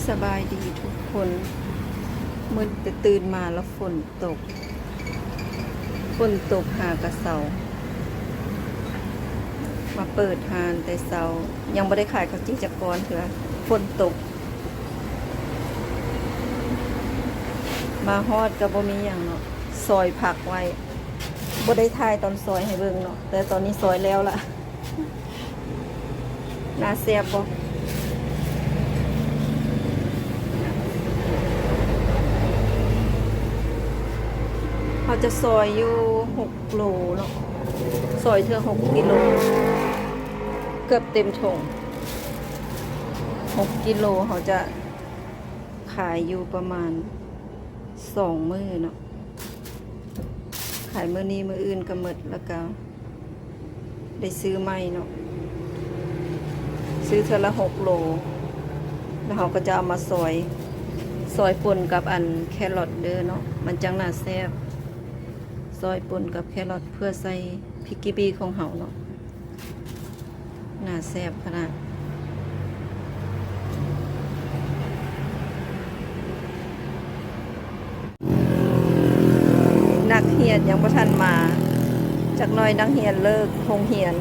ສະບາຍດີທຸກຄົນ. ມື້ແຕ່ຕື່ນມາລະຝົນຕົກ, ຝົນຕົກຫາກະເຊົາ. ມາເປີດຮ້ານແຕ່ເຊົ້າ, ຍັງບໍ່ໄດ້ຂາຍເຂົ້າຈີ່ຈັກກ້ອນເທື່ອ, ຝົນຕົກ. ມາຮອດກະບໍ່ມີຫຍັງເນາະ, ຊອຍຜັກໄວ້. ບໍ່ໄດ້ຖ່າຍຕອນຊອຍໃຫ້ເບິ່ງເນາະ, ແຕ່ຕອນນີ້ຊອຍແລ້ວລະ. ໜ້າແຊບບໍ່? ເຮົາຈະຊອຍຢູ່ຫົກໂລເນາະ, ຊອຍເທື່ອຫົກກິໂລ, ເກືອບເຕັມຖົງ. ຫົກກິໂລ ເຮົາຈະຂາຍຢູ່ປະມານສອງມື້ເນາະ. ຂາຍມື້ນີ້ ມື້ອື່ນກະໝົດ ລະກະໄດ້ຊື້ໃໝ່ເນາະ, ຊື້ເທື່ອລະຫົກໂລ ລະເຮົາກະຈະເອົາມາຊອຍ, ຊອຍປົນກັບອັນແຄຣອດເດີເນາະ, ມັນຈັ່ງໜ້າແຊບ. ຊອຍປົນກັບແຄຣອດເພື່ອໃສ່ພິກກີບີຂອງເຮົາເນາະ. ໜ້າແຊບຂະໜາດ. ນັກຮຽນຍັງບໍ່ທັນມາ, ຈັກໜ່ອຍນັກຮຽນເລີກໂຮງຮຽນ,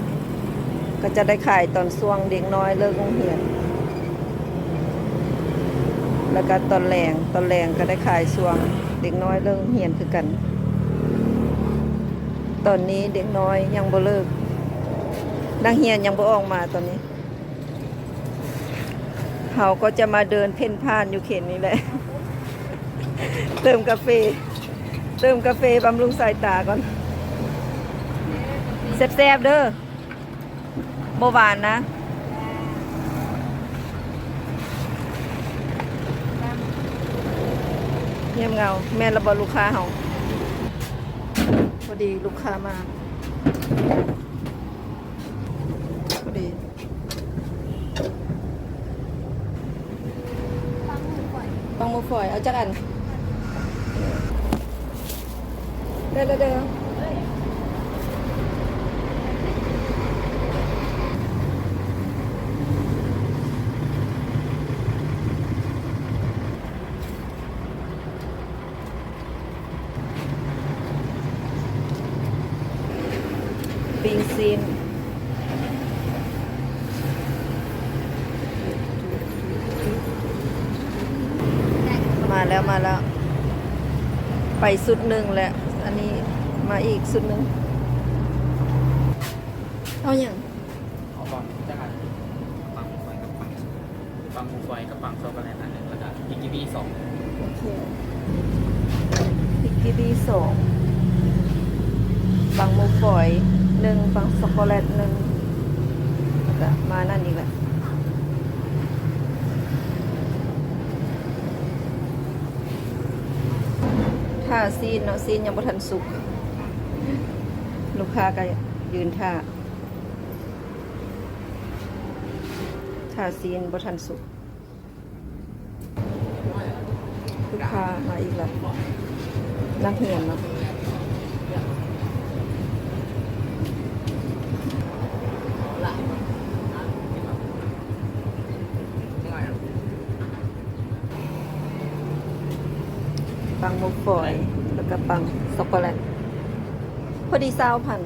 ກະຈະໄດ້ຂາຍຕອນຊ່ວງເດັກນ້ອຍເລີກໂຮງຮຽນ. ລະກະຕອນແລງ, ຕອນແລງກະໄດ້ຂາຍຊ່ວງເດັກນ້ອຍເລີກໂຮງຮຽນຄືກັນ. ຕອນນີ້ເດັກນ້ອຍຍັງບໍ່ເລີກ, ນັກຮຽນຍັງບໍ່ອອກມາຕອນນີ້. ເຮົາກໍຈະມາເດີນເພນຜ່ານຢູ່ເຂດນີ້ແຫຼະ. ເຕີມກາເຟ, ເຕີມກາເຟບຳລຸງສາຍຕາກ່ອນ. ແຊບໆເດີ. ບໍ່ຫວານນະ. ງຽບເຫງົາ. ແມ່ນລະບໍ່ລູກຄ້າເຮົາ? ພໍດີລູກຄ້າມາ. ພໍດີ. ປັງໝູຝອຍ ເອົາຈັກອັນ? ເດີ ເດີ ເດີ. ປີ້ງຊີ້ນ ມາແລ້ວ ມາແລ້ວ. ໄປຊຸດໜຶ່ງແລ້ວ, ອັນນີ້ມາອີກຊຸດໜຶ່ງ. ເອົາຫຍັງ? ເອົາບອນຈັກອັນ? ປັງໝູຝອຍກັບປັງ ປັງໝູຝອຍກັບປັງຊັອກໂກແລັດອັນໜຶ່ງ ລະກະພິກກີບີສອງ. ໂອເຄ ພິກກີບີສອງ, ປັງໝູຝອຍໜຶ່ງ, ປັງຊັອກໂກແລັດໜຶ່ງ, ລະກະມານັ້ນອີກລະ. ຖ້າຊີ້ນເນາະ, ຊີ້ນຍັງບໍ່ທັນສຸກ, ລູກຄ້າກະຢືນຖ້າ. ຖ້າຊີ້ນບໍ່ທັນສຸກ. ລູກຄ້າມາອີກແລ້ວ, ນັກຮຽນເນາະ. ປັງໝູຝອຍ ລະກະປັງຊັອກໂກແລັດ ພໍດີຊາວພັນ.